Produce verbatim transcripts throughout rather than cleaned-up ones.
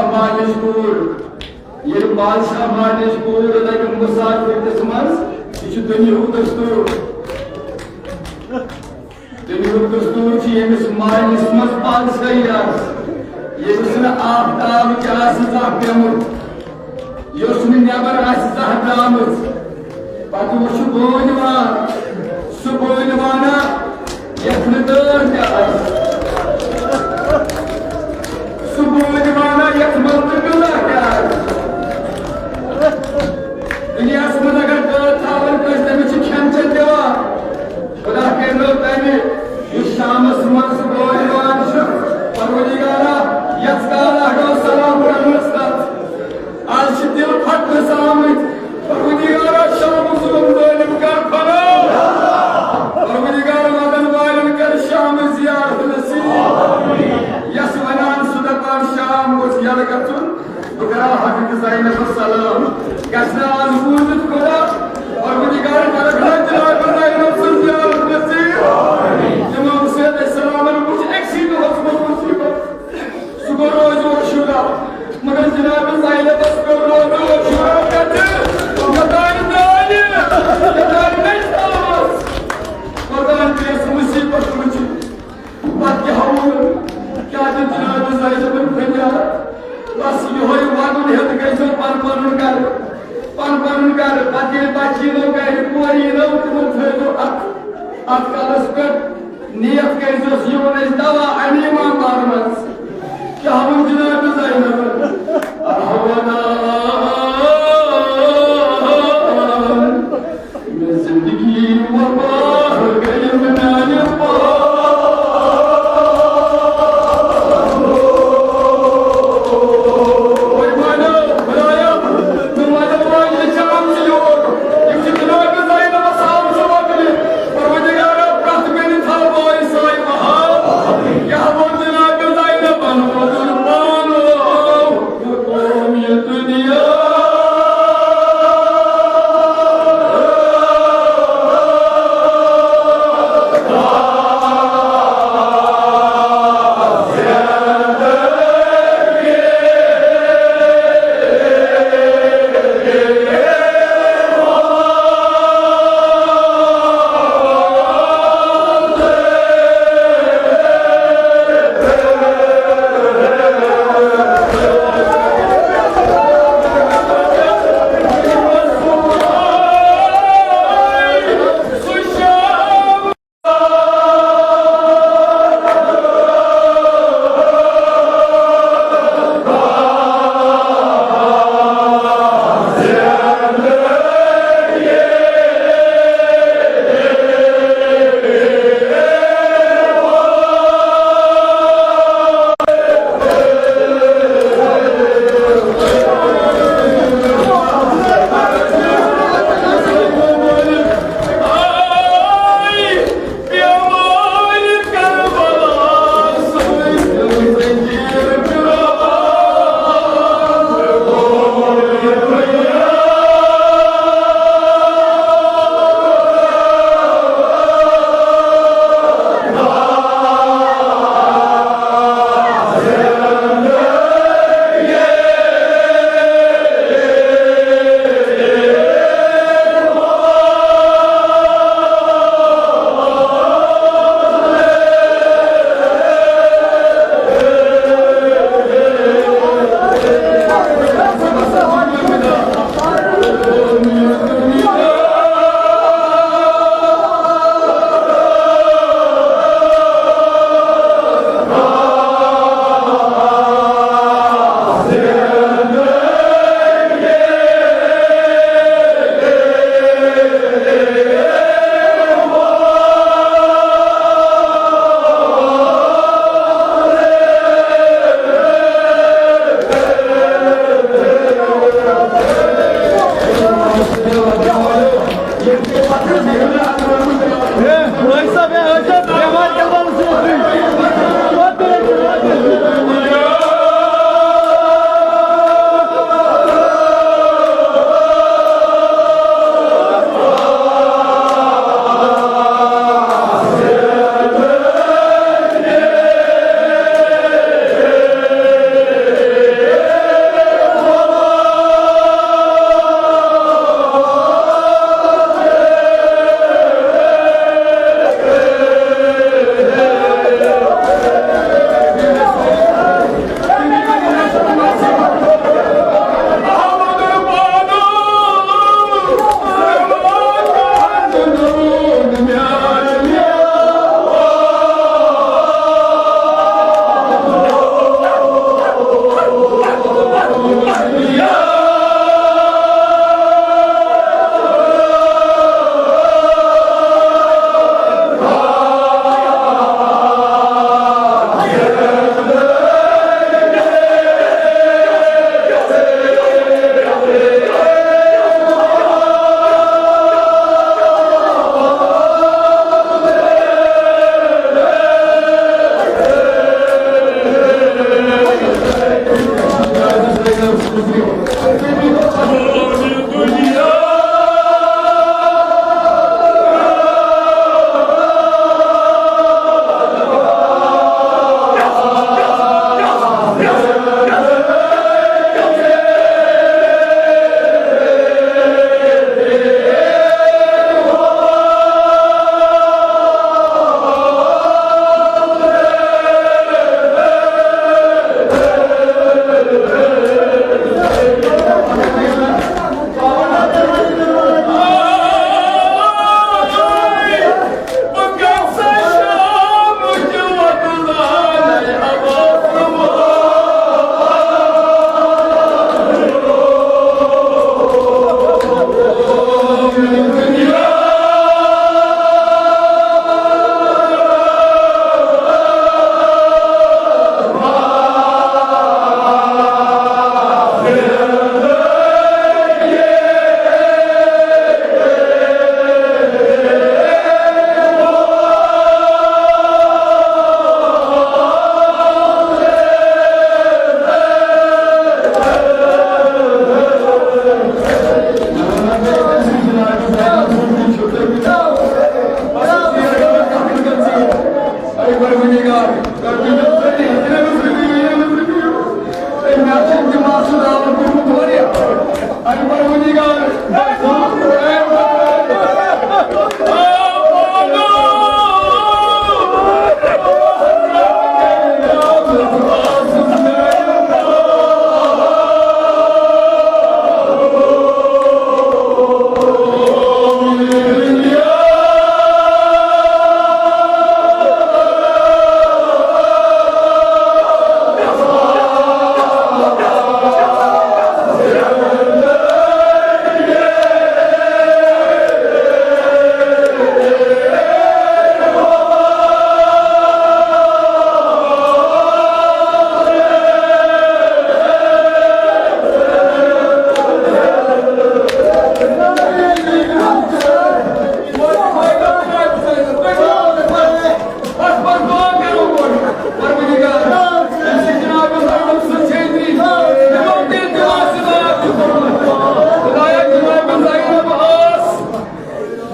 ماجہِ ہٕنٛز کوٗر، ییٚلہِ بادشاہ ماجہِ ہٕنٛز کوٗر لگہِ مسافرتس منٛز، یہِ چھُ دُنیاہُک دستور۔ دُنیاہُک دستور چھُ، ییٚمِس ماجہِ منٛز بادشاہی آسہِ، ییٚمِس نہٕ آفتاب تہِ آسہِ زانٛہہ پیوٚمُت، یۄس نہٕ نٮ۪بر آسہِ زانٛہہ درٛامٕژ، پتہٕ وٕچھِ بٲنۍ وان، سُہ بٲنۍ وانا یتھ نہٕ دٲر تہِ آسہِ، سُہ بٲنۍ وانا یتھ منٛز نہٕ غذا تہِ آسہِ۔ دُنیاہس منٛز اگر دٲر تھاوان کٲنٛسہِ، تٔمِس چھِ کھٮ۪ن چٮ۪ن دِوان۔ خدا کٔرِنو تمہِ، یُس شامس منٛز سُہ بٲنۍ وان چھُ، پروردگارا، یتھ کال اکھ سلام پرنس تتھ۔ از چھِ دِل پھٹنس آمٕتۍ۔ پروردگارا، شامُک ظلم ظٲلم کر فنا۔ پروردگار، مدن والٮ۪ن کر شام زیارت نصیب۔ یس ونان سُہ دپان شام گوٚژھ یلہٕ گژھُن، بہٕ کرٕ ہا حضرت زینبس سلام۔ گژھِ نہٕ از بوٗزِتھ خدا۔ پروردگار، کرکھ نہ جناب زینب سٕنٛز زیارت نصیب۔ امام حسین علیہ السلامن وٕچھ أکسٕے دۄہس منٛز مصیبت۔ سُہ گوٚو روزِ عاشورا۔ مگر جناب زینبس پیوٚو روزِ عاشورا پٮ۪ٹھٕ۔ یوٚتانۍ دانہِ، یوٚتانۍ نٔٹۍ تھاوس، توٚتانۍ پیٚیَس مُصیبت وٕچھِنۍ۔ پتہٕ کیٛاہ ووٚن؟ کیٛاہ چھِ جناب زینبن فریاد؟ بس یِہوٚے ودُن ہیوٚت گٔژھِو پن پنُن گرٕ، پن پنُن گرٕ۔ پتہٕ ییٚلہِ بچہِ یِنو گرِ، کورِ یِنو، تِمن تھٲیزیو اتھ، اتھ کلس پٮ۪ٹھ نیت کٔرۍزیوس، یہِ ووٚن اَسہِ دوا اَمی ماما منٛز۔ کیٛاہ ووٚن جناب زینبن؟ احوالات، مےٚ زندگی وبا گٔیَم میانہِ پاس۔ وۄنۍ وَنو، خدایا، تِم وَنن وٲلۍ چھِ آمژٕ یور۔ یِم چھِ جناب زینبس آمژٕ وَننہِ۔ پروردگارا، پرٛٮ۪تھ کُنہِ تھاو وٲے ساے بحال۔ کیٛاہ ووٚن جناب زینبن؟ ووٚنُن پان اوس۔ مےٚ چھُ دِماغ سُہ دعوت دیُتمُت واریاہ۔ اَمہِ پروردگار۔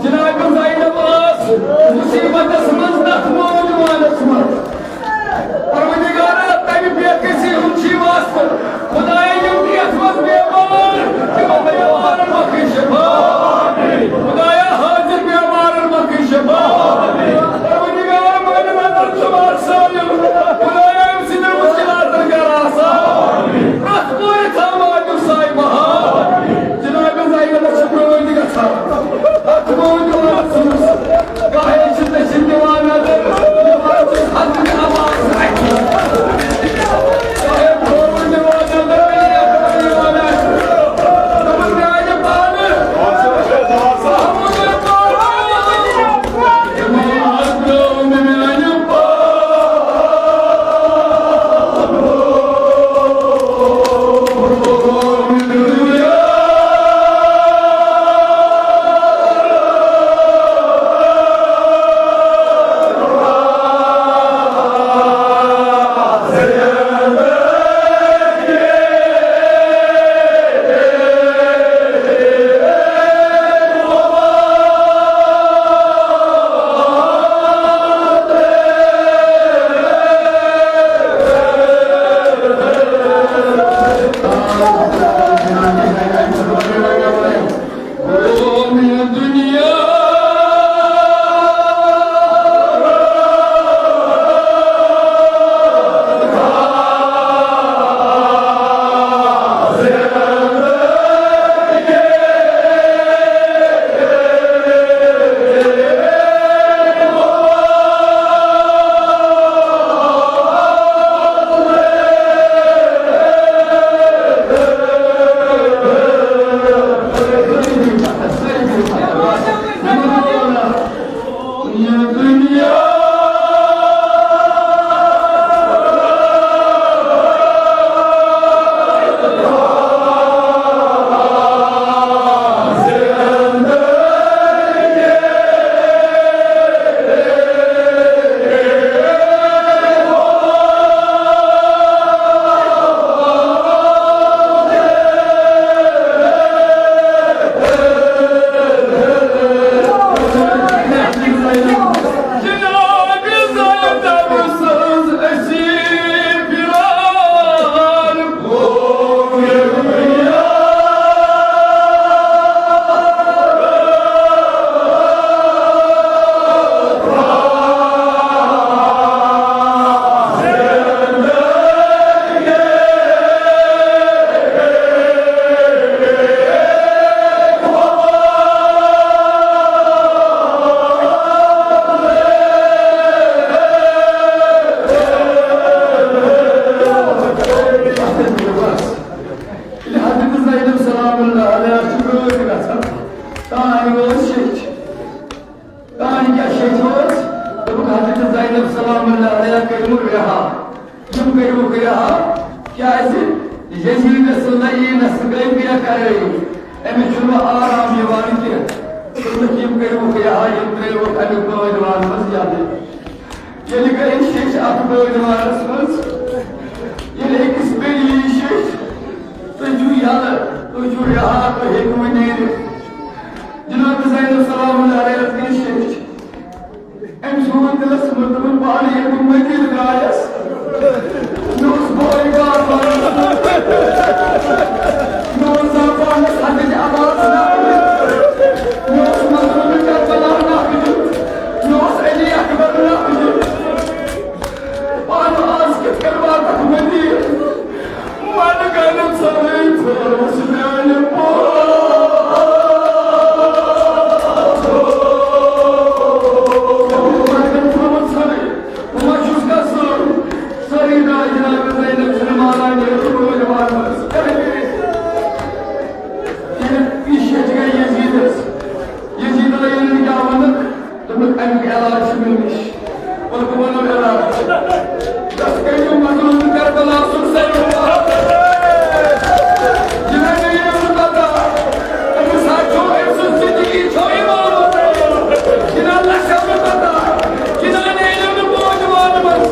جناب زینب ٲس مصیبتس منٛز تتھ نوجوانس منٛز۔ پروردگارا، تمہِ بے کسی ہُنٛد چھُے واسطہٕ۔ خدایا، یِم تہِ یتھ منٛز بیمار، تِمن بیمارن مۄکھٕے شفا۔ خدایا، حاضر بیمارن مۄکھٕے شفا۔ پروردگارا، میانہِ نظر چھُ باسان، خدایا، أمۍ سٕنٛدٮ۪ن مُشکِلاتن کر آسان۔ پرٛٮ۪تھ کورِ تھاو ماجہِ سایہِ بہار۔ جناب زینبس چھِ برٛٲنۍ تہِ گژھان۔ اتھ برٛونٛہہ دِوان ژھٕنُس۔ گاہے چھِ دٔچھِنۍ دِوان نظر، دِوان چھُس حضرت عباس اَتھِ۔ گاہے کھووُر دِوان نظر، ییٚلہِ یَتھ دِوان آسہِ۔ دوٚپُن میٛانہِ پانہٕ۔ محمد میٛانہِ پانہٕ۔ ییٚلہِ حضرت زینب سلام اللہ علیہا چھِ رٲتۍ گژھان، تانۍ وٲژ شیٚچھ۔ تانۍ کیٛاہ شیٚچھ وٲژ؟ دوٚپُکھ، حضرت زینب سلام اللہ علیہا کٔرۍوُکھ رِہا۔ یِم کٔرۍوُکھ رِہا۔ کیٛازِ؟ یزیدس لعینس گٔے بے قرٲری۔ أمِس چھُنہٕ آرام یِوان کینٛہہ۔ دوٚپُکھ، یِم کٔرۍوُکھ رِہا، یِم ترٛٲوِوُکھ اَمیُک بٲدیان منٛز یَلہٕ۔ ییٚلہِ گٔے شیٚچھ اَتھ بٲدیانس منٛز، ییٚلہِ أکِس بیٚنہِ یی شیٚچھ، تُہۍ چھِو یَلہٕ، تُہۍ چھِو رِہا، تُہۍ ہیٚکِو وۄنۍ نیٖرِتھ۔ جناب زینب سلام اللہ علیہا گٔے شیٚچھ۔ أمۍ سوٗز دِلس منٛز دوٚپُن، پانہٕ ییٚلہِ بہٕ مٔتِتھ درٛایس، مےٚ اوس بوے بار بار۔ یہِ شیٚچھ گٔے یزیدس۔ یزیدن ییٚلہِ نہٕ کیٛاہ ووٚنُکھ، دوٚپُکھ، اَمیُک علاج چھُ مےٚ نِش۔ اور بہٕ وَنو علاج۔ تَس کٔرِو مظلوم کربلا سُنٛد سر۔ جناب، یہِ چھُ پتہ، أمِس ہا چھُ أمۍ سٕنٛز زندگی چھو امام۔ جناب، لَچھَن نہٕ پتہ، جناب، یہِ ییٚلہِ نہٕ بوجھ وانہٕ منٛز۔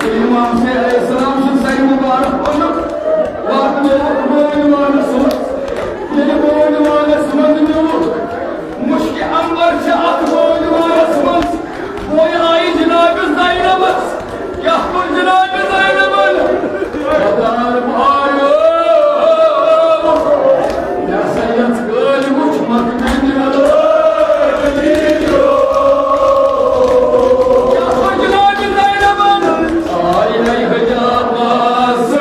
ییٚلہِ امام حسین علیہ السلام سُنٛد سر مبارک اوٚنُکھ، واتنووُکھ بوجھ وانَس منٛز۔ ییٚلہِ بوجھ وانَس منٛز نیوٗکھ، مُشکہِ انور چھِ اتھ بوجھ وانَس منٛز۔ بوے آیہِ جناب زینبس۔ کیٛاہ کوٚر جناب زینبن؟ خۄدایہِ بایو، مےٚ ہسا یژھ گٲلۍ وُچھ مکہٕ۔ کیٛاہ کوٚر جناب زینبن؟ آیہِ حجابس۔